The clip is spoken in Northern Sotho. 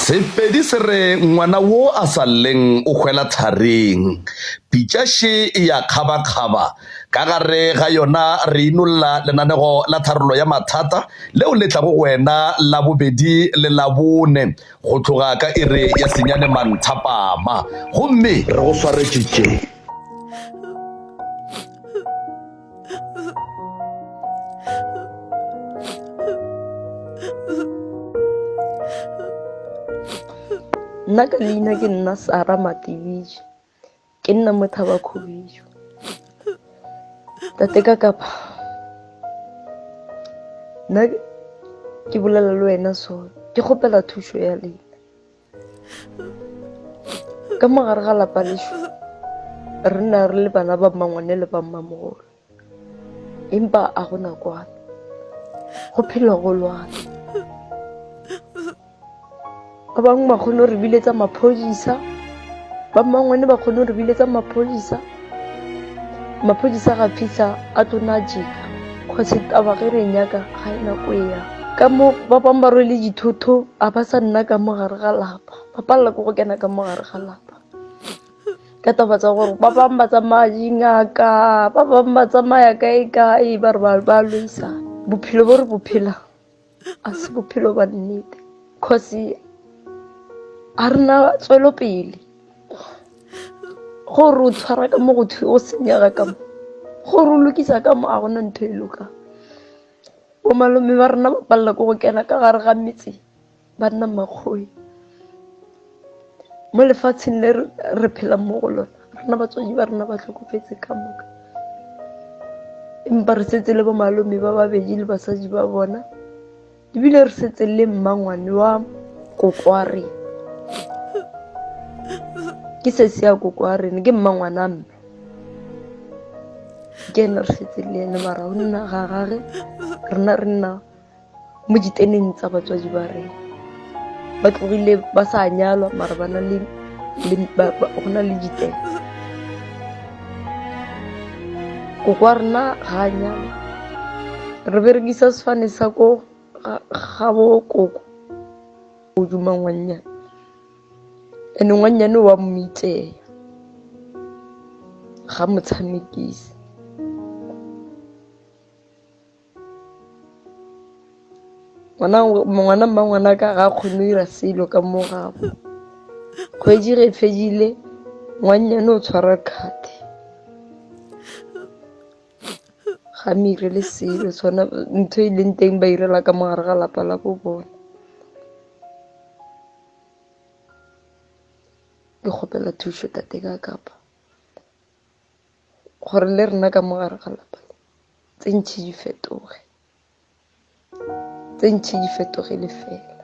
Sepedi se re ngwana wo a sa lleng o hwela tharing. Pitša še e ya kgabakgaba. Ka gare ga yona re inolla lenanego la tharollo ya mathata leo le tlago go wena Labobedi le Labone go tloga ka iri ya senyane manthapama. Gomme Re go swaretše tše. Nna ka leina ke nna Sara Matibitše, ke nna mo Thabakhubišo. Tate ka kapa nna ke bolela le wena so ke kgopela thušo ya lena. Ka mo gare ga lapa lešo re nna re le bana ba mmangwane le ba mmamogolo empa a go na kwana go phela go lwana ba bangwe ba kgone go re biletsa maphodisa ba mmangwane ba kgone go re biletsa maphodisa Maphodisa ga fihla a tlo na jika cause taba ge re e nyaka ga e nako e yang. Ka mo ba bangwe ba rwele dithoto a ba sa nna ka mo gare ga lapa ba palela ke go kena ka mo gare ga lapa ka taba tsa gore ba bangwe ba tsamaya dingaka ba bangwe ba tsamaya kae kae ba re ba loisa bophelo bo re bo phelang. A se bophelo ba nnete cause a re na tswelopele gore o tshwara ka mo go thwe o senyega ka mo gore o lokisa ka mo a gona ntho e lokang bo malome ba rena ba palela ke go kena ka gare ga metse ba nna makgoe mo lefatsheng le re phelang mo go lona rena batswadi ba rena ba tlhokofetse ka moka empa re setse le bo malome ba babedi le basadi ba bona ebile re setse le mmangwane wa koko wa rena ke sesi ya koko wa rena ke mmangwana mme ke ene re setse le ene mara o nna ga gage rena re nna mo diteneng tsa batswadi ba rena ba tlogile ba sa nyalwa mara ba na le go na le ditene koko wa rena ga a nyalwa re berekisa sefane sa ko ga bo koko o duma ngwannyane and ngwannyane wa mmitseya ga mo tshamekise. Ngwana ngwana mmangwanaka ga a kgone go dira selo ka mo gabo kgwedi ge e fedile ngwannyane o tshwara card ga mo irele selo sona ntho e leng teng ba irela ka mo gare ga lapa la bo bona. Ke kgopela thušo tate ka kapa. Gore le rena ka mo gare ga lapa le tse ntšhi di fetoge tse ntšhi di fetogele fela.